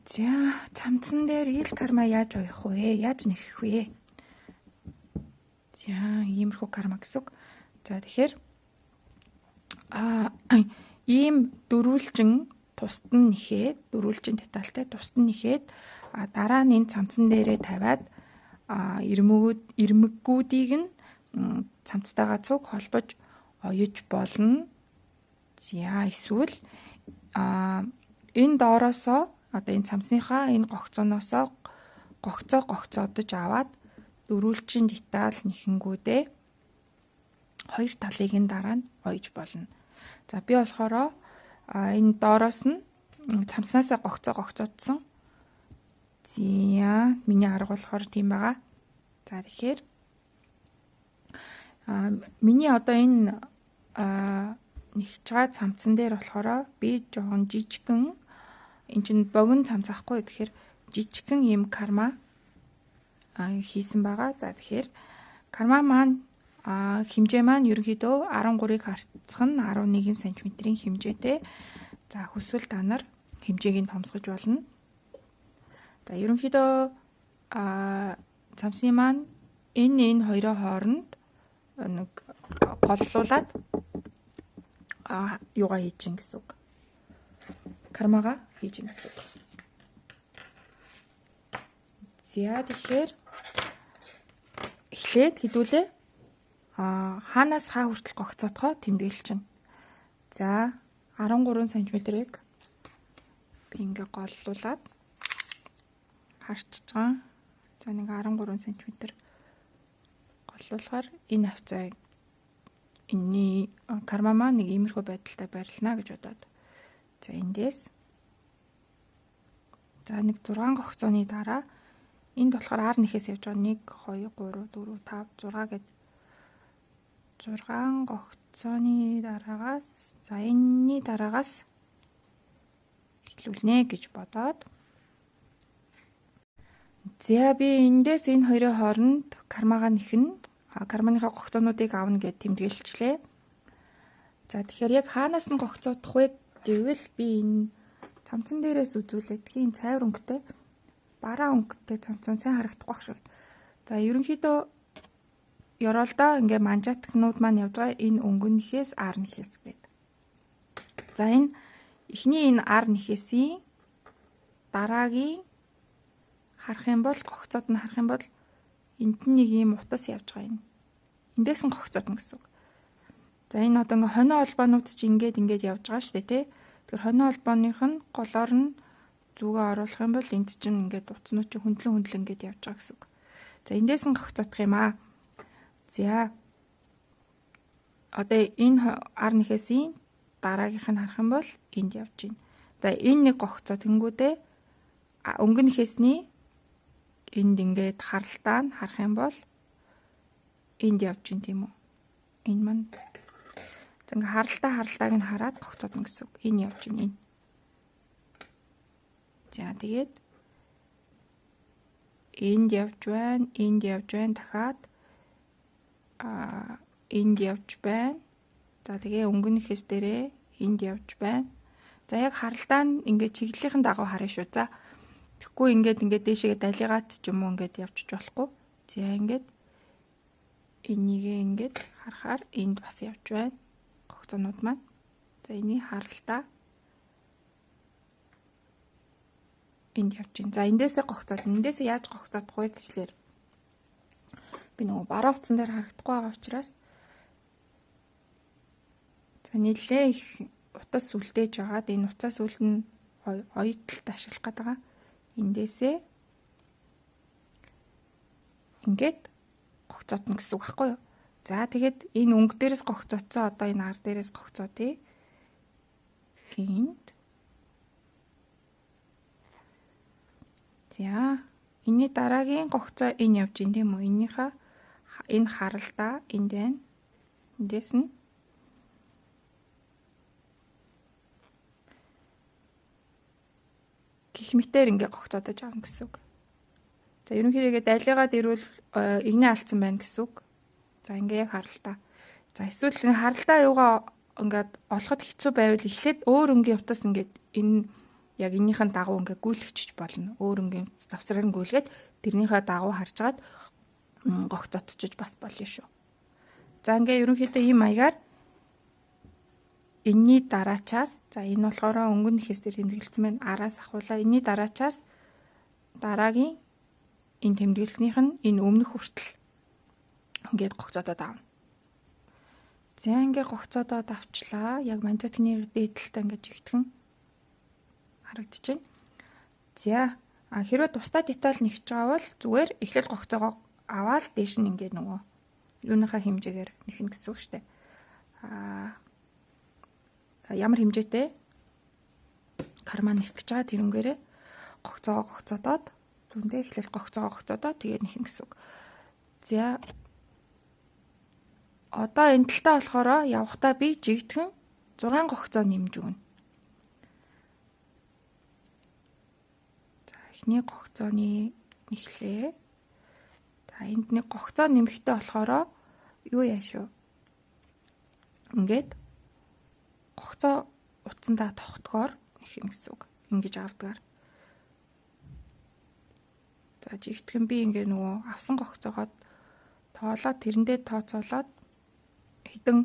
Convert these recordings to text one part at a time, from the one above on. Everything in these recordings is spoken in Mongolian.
За, цамцсан дээр ил карма яаж оёх вэ? Яаж нэхэх вэ? За, иймэрхүү карма гэсэн үг. За, тэгэхээр ийм дөрвөлжин тусад нь нэхээд, дөрвөлжин детальтай тусад нь нэхээд, дараа нь энэ цамцсан дээрээ тавиад ирмэггүүдийг нь цамцтайгаа цуг холбож оёж болно. За, эсвэл энэ доороосоо одоо энэ цамцныхаа энэ гогцооноосоо гогцоо гогцоодож аваад дөрвөлжин деталь нэхэнгүүдээ хоёр талыг нь дараа нь оёж болно. За, би болохоор энэ доороос нь цамцнаасаа гогцоо гогцоодсон. За, миний арга болохоор тийм байгаа. За, тэгэхээр миний одоо энэ нэгж байгаа цамцсан дээр болохоор би жоохон жижигхэн, энэ чинь богино цамц ахгүй, тэгэхээр жижигхэн ийм карма хийсэн байгаа. За, тэгэхээр карма маань хэмжээ маань ерөнхийдөө 13-ыг харьцах нь 11 см-ийн хэмжээтэй. За, хүсвэл та нар хэмжээг нь томсгож болно. За, ерөнхийдөө цамцны маань энэ хоёрын хооронд нэг голлуулаад юугаа хийж гин гэсэн үг. Кармагаа хийж гин гэсэн үг. За, тэгэхээр эхлээд хэдүүлээ хаанаас хаа хүртэл гогцоотхоо тэмдэглэж чинь. За, 13 см-ийг би ингээ голлуулаад харчиж байгаа. За, нэг 13 см голлуулахаар энэ хавцаа энэний карма маань нэг иймэрхүү байдалтай байрлана гэж бодоод. За, эндээс за нэг 6 гогцооны дараа энд болохоор R нэхээс явж байгаа 1 2 3 4 5 6 гэд 6 гогцооны дараагаас за энэний дараагаас эхлүүлнэ гэж бодоод. За, би эндээс энэ хоёрын хооронд кармагаа нэхэн, карманыхаа гогцоонуудыг авна гэд тэмдэглэлчлээ. За, тэгэхээр яг хаанаас нь гогцоодох вэ гэвэл би энэ цамцан дээрээс үзүүлээд тийм цайвар өнгөтэй, бараа өнгөтэй цамцан сайн харагдахгүй байх шиг. За, ерөнхийдөө ёроолдоо ингээ манжаатхнууд маань явж байгаа энэ өнгөнийхээс R нэхээс гээд. За, энэ эхний энэ R нэхээсийн дараагийн харах юм бол гогцоод нь харах юм бол энд нь нэг ийм утас явж байгаа юм. Эндээс нь гогцоод нь гэсэн үг. За, энэ одоо ингээ хонио холбоонууд чи ингээд ингээд явж байгаа шүү дээ, тий. Тэгэхээр хонио холбооных нь голоор нь зүгээ оруулах юм бол энд чинь ингээд утаснууд чи хөндлөн хөндлөн ингээд явж байгаа гэсэн үг. За, эндээс нь гогцоодох юм аа. За, одоо энэ R нэхээсийн дараагийнх нь харах юм бол энд явж байна. За, энэ нэг гогцоо тэнгүүдээ өнгө нэхээсний энд ингээд харалтаа нь харах юм бол энд явж байна, тийм үү? Энэ маань за ингээ харалтааг нь хараад гогцоодно гэсэн үг. Энэ явж байна, энэ. За, тэгээд энд явж байна, энд явж байна, дахиад энд явж байна. За, тэгээ өнгөнийхээс дээрээ энд явж байна. За, яг харалтаа нь ингээд чиглэлийн дагуу харна шүү. За, тэгэхгүй ингээд ингээд дээшээгээ далигаад ч юм уу ингээд явчих болохгүй. За, ингээд энийгээ ингээд харахаар энд бас явж байна. Гогцоонууд маань. За, эний харалтаа энд явж байна. За, эндээсээ гогцоод, эндээсээ яаж гогцоодох вэ гэхлээр би нөгөө бараа утсан дээр харагдахгүй байгаа учраас за нэлээ их утас үлдээж байгаад энэ утсаас үлд нь оюуталд ашиглах гээд байгаа. Эндээсээ ингээд гогцоодно гэсэн үг байхгүй юу? За, тэгээд энэ өнгө дээрээс гогцоодсон, одоо энэ ар дээрээс гогцоодъё. Энд. За, энэний дараагийн гогцоо энэ явж ин тийм үү? Энийхээ энэ харалтаа энд байна. Эндээс нь гих мэтээр ингээ гогцоодож байгаа гэсэн үг. За, ерөнхийдөө ингээ далигаад ирвэл игнэ алдсан байна гэсэн үг. За, ингээ яг харалтаа. За, эсвэл энэ харалтаа юугаа ингээд олоход хэцүү байвал эхлээд өөр өнгийн утас ингээд энэ Яг эннийхэн дагуу ингээ гүйлгчиж болно. Өөр ингээ завсраар нь гүйлгээд тэрнийхээ дагуу харж агаад гогцоотчиж бас болно шүү. За ингээ ерөнхийдөө ийм маягаар энэний дараачаас, за энэ болохоор өнгөн нэхээс дээр тэмдэглэсэн байна. Араас ахуулаа энэний дараачаас дараагийн энэ тэмдэглэснийх нь энэ өмнөх хүртэл ингээд гогцоодоод авна. За ингээ гогцоодоод авчлаа. Яг манжаатны дээдэлтэй ингээд жигтгэн харагдаж байна. За хэрвээ тусдаа деталь нэгж байгаа бол зүгээр эхлэл гогцоогоо аваад дээш нь ингээд нөгөө юуныхаа хэмжээгээр нэхнэ гэсэн үг шүү дээ. Ямар хэмжээтэй карман нэх гэж байгаа тэрнгээрээ гогцоогоо гогцоодоод зүндээ эхлэл гогцоогоо гогцоодоод тэгээд нэхнэ гэсэн үг. За одоо энэ талтаа болохоор явхдаа би жигдхэн 6 гогцоо нэмж өгнө. За эхний гогцооны нэхлээ. За энд нэг гогцоо нэмэхдээ болохоор юу яа шүү. Ингээд гогцоо утсандаа тогтгоор нэхнэ гэсэн үг. Ингэж авдгаар. За жигтгэн би ингээ нөгөө авсан гогцоогоо тоолоод тэрэндээ тооцоолоод хэдэн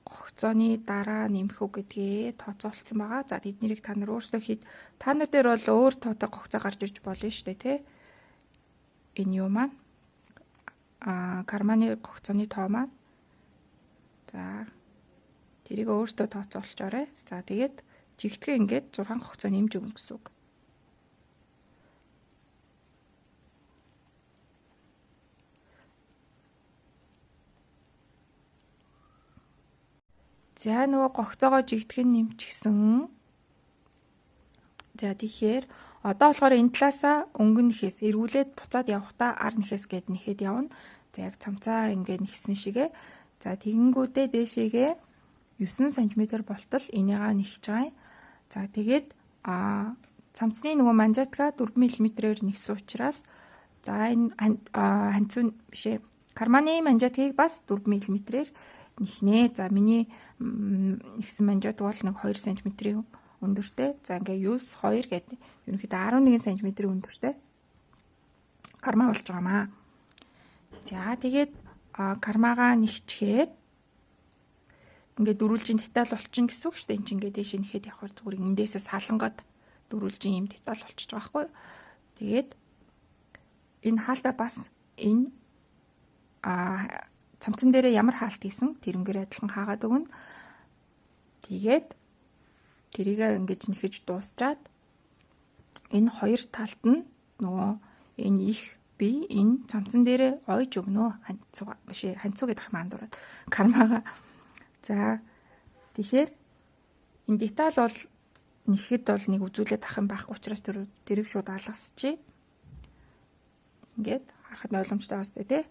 гогцооны дараа нэмэх үү гэдгээ тооцоолцсон байгаа. За тэднэрийг та нар өөрсдөө хэд та нар дээр бол өөр тоотой гогцоо гарч ирж болно шүү дээ, тэ. Энэ юу маань карманы гогцооны тоо маань. За тэрийг өөртөө тооцоолчоорой. За тэгээд жигтгэн ингээд 6 гогцоо нэмж өгнө гэсэн үг. За нөгөө гогцоогоо жигтгэн нэмчихсэн. За тэгэхээр одоо болохоор энэ талаасаа өнгөн нэхээс эргүүлээд буцаад явхдаа ар нэхээс гээд нэхэд явна. За яг цамцаа ингээд нэхсэн шигэ. За тэгэнгүүтээ дээшээгээ 9 см болтол энийгээ нэхэж байгаа юм. За тэгээд цамцны нөгөө манжаатгаа 4 мм-ээр нэгсэн учраас за энэ ханцуу биш ээ. Карманы манжаатгийг бас 4 мм-ээр нэхнэ. За миний нэгсэн манжаат бол нэг 2 см-ийн өндөртэй. За ингээ 9 2 гэдэг ерөнхийдөө 11 см-ийн өндөртэй карма болж байгаамаа. За тэгээд кармагаа нэгчгээд ингээд дөрвөлжин деталь болчихно гэсэн үг шүү дээ. Энд чинь ингээд дээшээ нэхэд явахаар зүгээр эндээсээ салангад дөрвөлжин юм деталь болчихж байгаа байхгүй юу? Тэгээд энэ хаалтаа бас энэ цамцан дээрээ ямар хаалт хийсэн тэрнгээр адилхан хаагаад өгнө. Тэгээд тэрийг ингэж нэхэж дуусчаад энэ хоёр талд нь нөгөө энэ их би энэ цамцан дээрээ ойж өгнө. Ханцуу биш ээ, ханцуу гэдэг юм андуураад кармаага. За тэгэхээр энэ деталь бол нэхэд бол нэг үзүүлээд ах юм байхгүй учраас тэрийг шууд алгасчих. Ингээд харахад ойлгомжтой байгаа сте тий.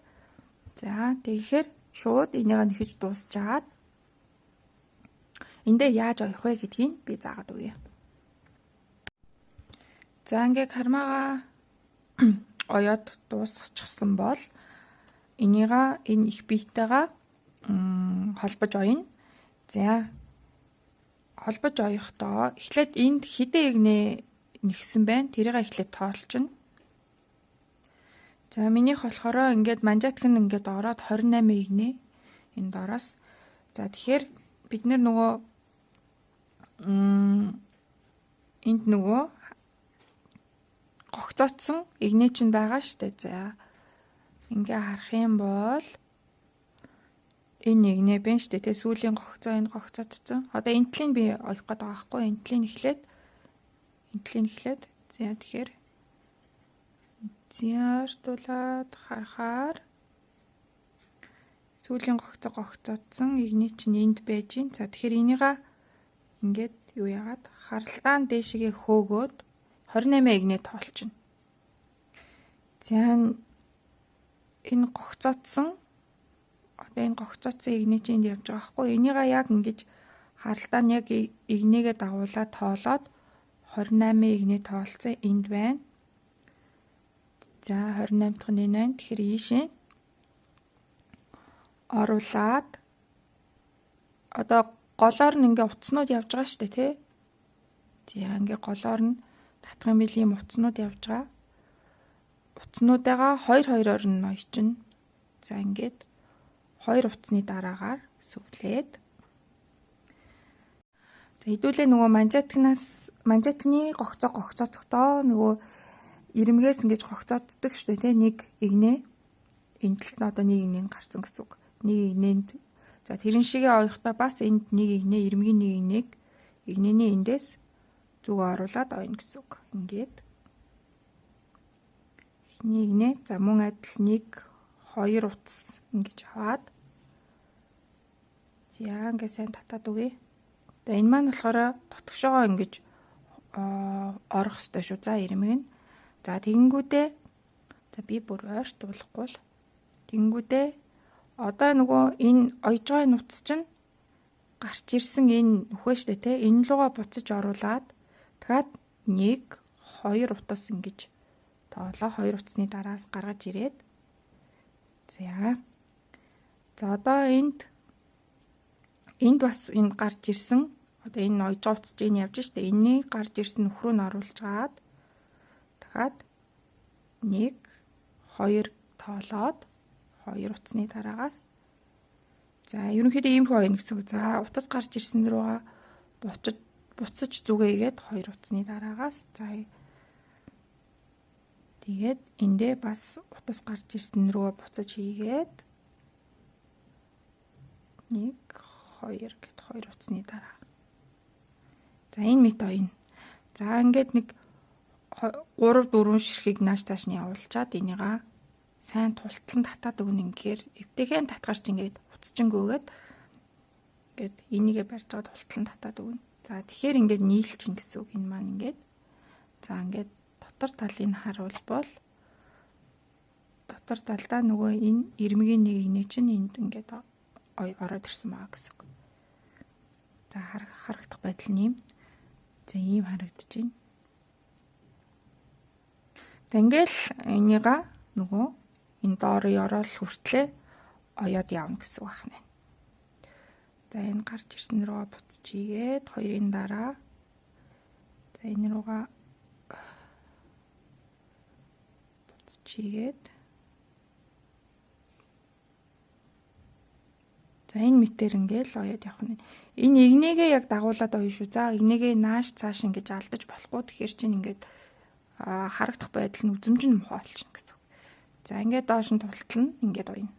За тэгэхээр шууд энийг нэхэж дуусчаад эндээ яаж оёх вэ гэдгийг би заагаад өгье. За ингээ кармагаа оёод дуусгачихсан бол энийга энэ их биетэйгээ холбож оёно. За холбож оёхдоо эхлээд энд хэдэн игнэ нэгсэн байна. Тэрийг эхлээд тоолчихно. За минийх болохоор ингээд манжаатх нь ингээд ороод 28 игнэ энэ доороос. За тэгэхээр бид нөгөө энд нөгөө гогцоотсон игнэ чинь байгаа штэ. За ингээ харах юм бол энэ игнэ байна штэ. Тэ сүүлийн гогцоо энэ гогцоотсон. Одоо энэ талыг би оёх гээд байгаа байхгүй. Энэ талыг эхлээд за тэгэхээр зяртуулаад харахаар сүүлийн гогцоо гогцоотсон игний чинь энд байж гин. За тэгэхээр энийга ингээд юу яагаад харалдаан дээшгээ хөөгөөд 28 игнэ тоолчихно. За энэ гогцоотсон одоо энэ гогцоотсон игний чинь энд явж байгаа байхгүй. Энийга яг ингэж харалдаан яг игнэгээ дагуулаад тоолоод 28 игнэ тоолцсон энд байна. За 28 дахь нь энэ байна. Тэгэхээр ийшээ оруулаад одоо голоор нь ингээ утаснууд явж байгаа шүү дээ, тий? За ингээ голоор нь татах юм бил ийм утаснууд явж байгаа. Утаснуудаагаа 2 2-оор нь ноёчно. За ингээд 2 утасны дараагаар сүвлээд. За хэдүүлээ нөгөө манжаатганы гогцоо гогцоодохдоо нөгөө ирмгээс ингэж гогцооддаг шүү дээ, тий, нэг игнэ. Энэ талд нь одоо нэг игнэ нь гарсан гэсэн үг. Нэг игнэнд за тэрэн шигээ оёхдоо бас энд нэг игнэ, ирмгийн нэг игнэг игнэний эндээс зүгөө оруулаад оёно гэсэн үг. Ингээд эхний игнэ, за мөн адил 1 2 утас ингэж аваад за ингээд сайн татаад өгье. За энэ маань болохоор дотгошоогоо ингэж орох ёстой шүү. За ирмэг нь. За тэгэнгүүтээ за би бүр ойрт туулахгүй л. Тэгэнгүүтээ одоо нөгөө энэ оёж байгаа нутас чинь гарч ирсэн энэ нөхөө штэ те. Энэ лугаа буцаж оруулаад дахиад 1 2 утас ингэж тоолоо 2 утасны дараас гаргаж ирээд. За. За одоо энд бас энэ гарч ирсэн одоо энэ оёж байгаа утас чинь явж штэ. Энэний гарч ирсэн нөх рүү нь оруулж гаад дахиад 1 2 тоолоод 2 утасны дараагаас за ерөнхийдөө иймэрхүү оёно гэсэн үг. За утас гарч ирсэн рүүгээ буцаж зүгээ игээд 2 утасны дараагаас за тэгээд эндээ бас утас гарч ирсэн рүүгээ буцаж хийгээд 1 2 гэд 2 утасны дараа. За энэ мэт оёно. За ингээд нэг 3 4 ширхийг нааш тааш нь явуулчаад энийга сайн тултлан татаад өгнө. Ингээр эвтэйхэн татгаар чи ингээд утасчингөөгээд ингээд энийгээ барьж байгаа тултлан татаад өгнө. За тэгэхээр ингээд нийлчин гэсэн үг энэ маань ингээд. За ингээд дотор талыг харуул бол дотор талдаа нөгөө энэ ирмэгийн нэг игнэ чинь энд ингээд ороод ирсэн байгаа гэсэн үг. За харагдах байдал нь ийм. За ийм харагдаж байна. За ингээл энийга нөгөө энэ доор ёроол хүртлээ оёод явна гэсэн үг байна. За энэ гарч ирсэн рүүгээ буцаж игээд хоёрын дараа за энэ рүүгээ буцаж игээд за энэ мэтэр ингээл оёод явах нь. Энэ игнэгээ яг дагуулад оё шүү. За игнэгээ нааш цааш ингэж алдаж болохгүй. Тэгэхээр чинь ингээд харагдах байдал нь үзэмж нь муухай болчихно гэсэн үг. За ингээд доош нь тултлна, ингээд оёно.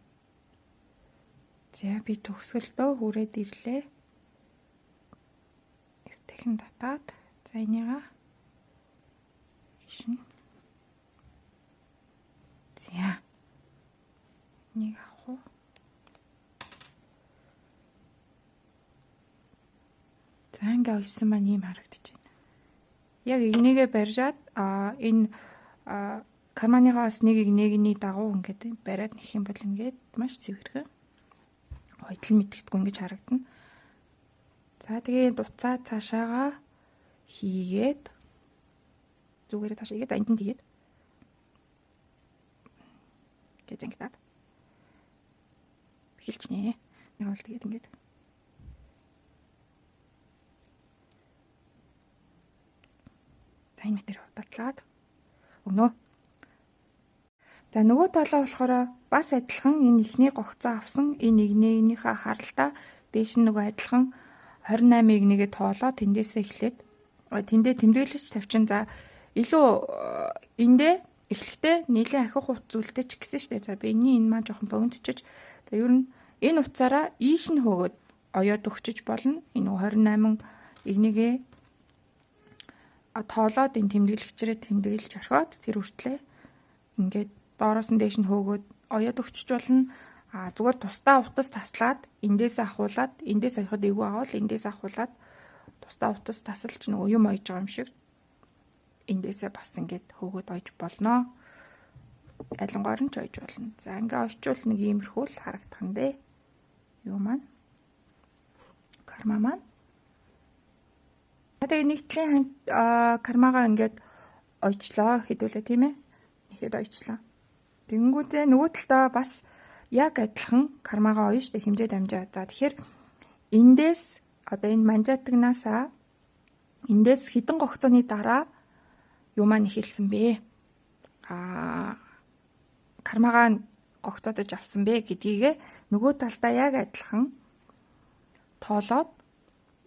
За би төгсгөлдөө хүрээд ирлээ. Эвтэйхэн татаад за энийга ишин. За энийг авах уу? За ингээ ойсон маань ийм харагдаж байна. Яг игнэгээ барьжаад энэ карманыхаа бас нэг игнэгний дагуу ингээд бариад нэх юм бол ингээд маш цэвэрхэн хоётл мэдгэдэггүй ингэж харагдана. За тэгээ буцаа цаашаага хийгээд зүгээрээ цаашаа хийгээд энд нь тэгээд гэж ангидаад эхэлчихнэ. Нэг бол тэгээд ингээд за энэ мэтэр датлаад өгнө. За нөгөө талаа болохоор бас адилхан энэ ихний гогцоо авсан энэ игнээнийхээ харалтаа дээш нь нөгөө адилхан 28 игнэгээ тоолоо тэндээсээ эхлээд тэндээ тэмдэглэж тавьчин. За илүү эндээ эхлэхдээ нийлэн ахих хут зүйлтэй ч гэсэн штэ. За би энэний энэ маань жоохон богинотчиж за ер нь энэ утсаараа ийш нь хөөгөөд оёод өгчөж болно. Энэ 28 игнэгээ тоолоод энэ тэмдэглэгчрээ тэмдэглэж орхиод тэр хүртлээ ингээд доороос нь дээш нь хөөгөөд оёод өгчөж болно. А зүгээр тусдаа утас таслаад эндээс ахуулаад эндээс оёход эвгүй авал эндээс ахуулаад тусдаа утас тасалж нөгөө юм оёж байгаа юм шиг эндээсээ бас ингээд хөөгөөд ойж болно. Алингаар нь ч ойж болно. За ингээ ойчвол нэг иймэрхүү л харагдах нь дээ. Юу маань? Карма маань. Тэгээ нэг талын кармагаа ингээд ойчлоо хэдүүлээ тийм ээ. Нэхэд ойчлоо. Тэгэнгүүтээ нөгөө талдаа бас яг адилхан кармагаа оёно штэ хэмжээ дамжаа. За тэгэхээр эндээс одоо энэ манжаатагнаасаа Эндээс хэдэн гогцооны дараа юу маань эхэлсэн бэ? Кармагаа гогцоодож авсан бэ гэдгийг нөгөө талдаа яг адилхан тоолоод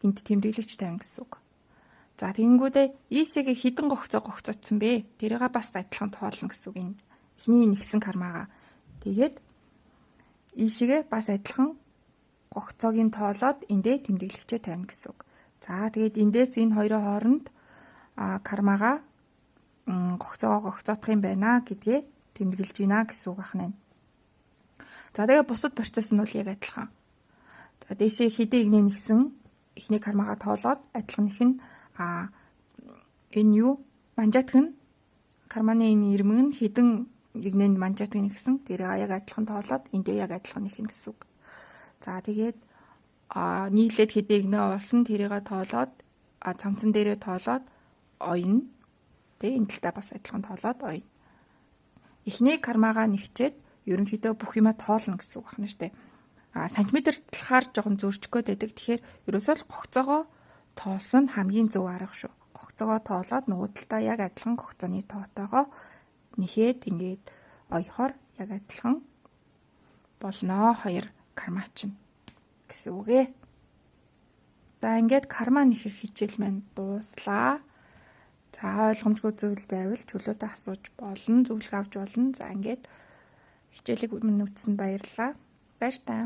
энд тэмдэглэгч тавина гэсэн үг. За тэгэнгүүтээ ийшээгээ хэдэн гогцоо гогцоодсон бэ? Тэрийг бас адилхан тоолно гэсэн үг энэ. Эхний нэгсэн кармагаа. Тэгээд ийшээгээ бас адилхан гогцоог нь тоолоод эндээ тэмдэглэгчээ тавина гэсэн үг. За тэгээд эндээс энэ хоёрын хооронд кармагаа гогцоогоо гогцоодох юм байна гэдгээ тэмдэглэж байна гэсэн үг ахна. За тэгээ бусад процесс нь бол яг адилхан. За дээшээ хэдэн игнэ нэгсэн эхний кармагаа тоолоод адилхан их нь энэ юу манжаатг нь карманы энэ ирмэг нь хэдэн игнэнд манжаатг нэгсэн тэрийг яг адилхан тоолоод эндээ яг адилхан нэхнэ гэсэн үг. За тэгээд нийлээд хэдэн игнэ болсон тэрийг тоолоод цамцан дээрээ тоолоод оёно. Тэ энэ талдаа бас адилхан тоолоод оёно. Эхний кармагаа нэгчээд ерөнхийдөө бүх юма тоолно гэсэн үг байна шүү дээ. Сантиметр талахаар жоохон зөрчих гээд байдаг. Тэгэхээр ерөөсөө л гогцоогоо тоолсон нь хамгийн зөв арга шүү. Гогцоогоо тоолоод нөгөө талдаа яг адилхан гогцооны тоотойгоо нэхэд ингээд оёхоор яг адилхан болноо хоёр карма чинь гэсэн үг ээ. За ингээд карма нэхэх хичээл маань дууслаа. За ойлгомжгүй зүйл байвал чөлөөтэй асууж болно, зөвлөгөө авч болно. За ингээд хичээлийг минь үзсэнд баярлалаа. Баяр таа.